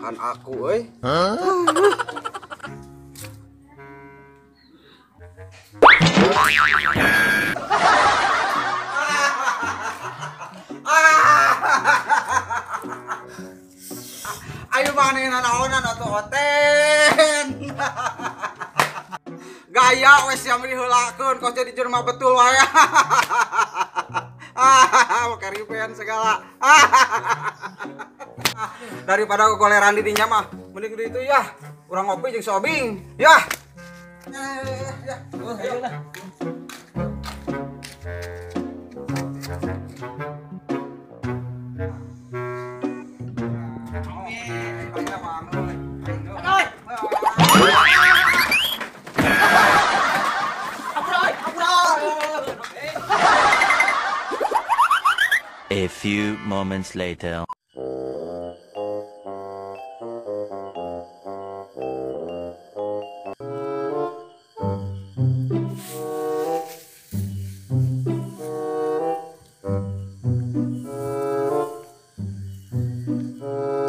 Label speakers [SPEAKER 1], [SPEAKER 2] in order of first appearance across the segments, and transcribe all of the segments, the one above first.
[SPEAKER 1] Kan aku euy. Ayo manehna naonan atuh oten. Gaya wes yang diheulakeun kos jadi jelema betul wae. Make riben segala. Daripada goleran di dinya mah mending di itu ya. Urang ngopi jeung sobing. Ya. Ya. Ayo lah.
[SPEAKER 2] A few moments later.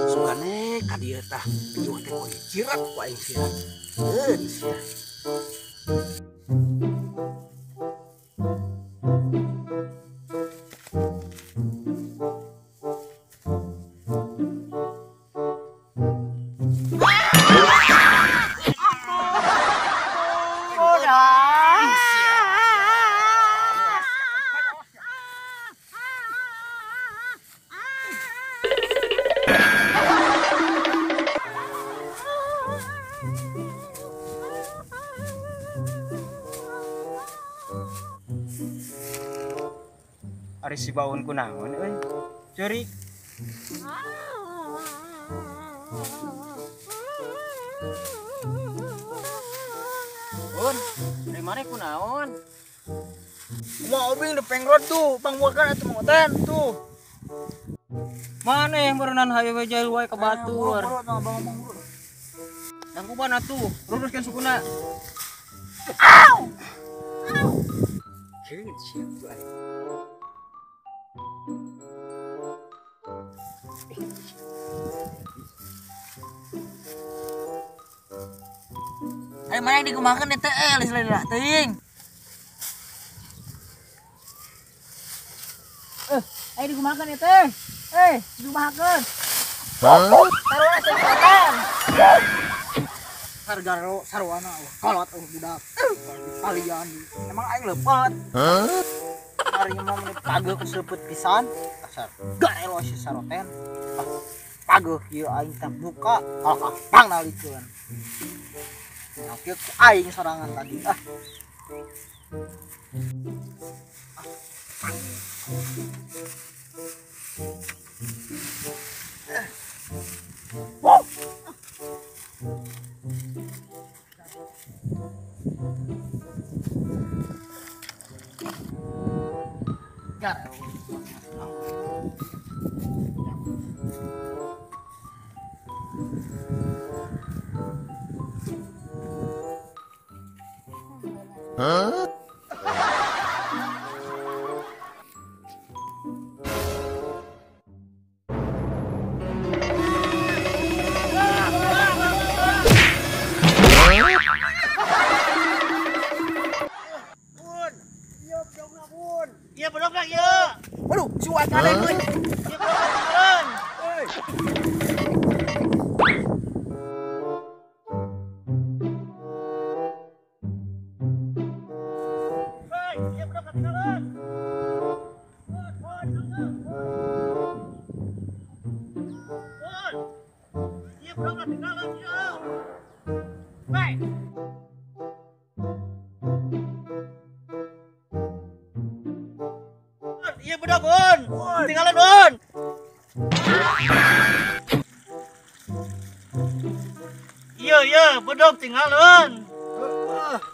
[SPEAKER 3] Sugane ka dieu tah ieu teh koe cirat ku aing sia. Eun sia.
[SPEAKER 4] Ari si baun kunaon euy? Ceurik. Un, dari mana kunaon?
[SPEAKER 3] Kumaha obing di pengrod tuh, pangbuakan atuh mangotan tuh.
[SPEAKER 4] Mana yang berenang hayu we jahil wae ka batur. Nangkuban atuh, ruruskeun sukuna.
[SPEAKER 3] Au!
[SPEAKER 4] Keun sia tuh ari.
[SPEAKER 3] Ayo mana yang digumakan eta geus leulah teuing. Ayo digumakan eta. Digumakan. Taruhna setan. Harga sarwana kolot budak. Kalian emang aing leupeut. Hari mah mun pageuh keseupet pisan. Kasar. Gaelo si saroten. Pageuh kieu aing teh buka kalah pang nalikeun. Nah, kieu aing sorangan tadi ah.
[SPEAKER 1] Huh?
[SPEAKER 3] Iya bedog lah iya. Waduh, si Wan kaleng euy. Iya bedog tinggalan. Euy. Hei, iya bedog ketinggalan. Iya bedog ketinggalan iya. Hei. Iya bedog Un, tinggalan Un. Iya iya bedog tinggalan.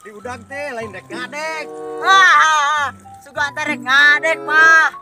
[SPEAKER 1] Di udang teh lain rek ngadek.
[SPEAKER 3] Ah, sugan teh rek ngadek mah.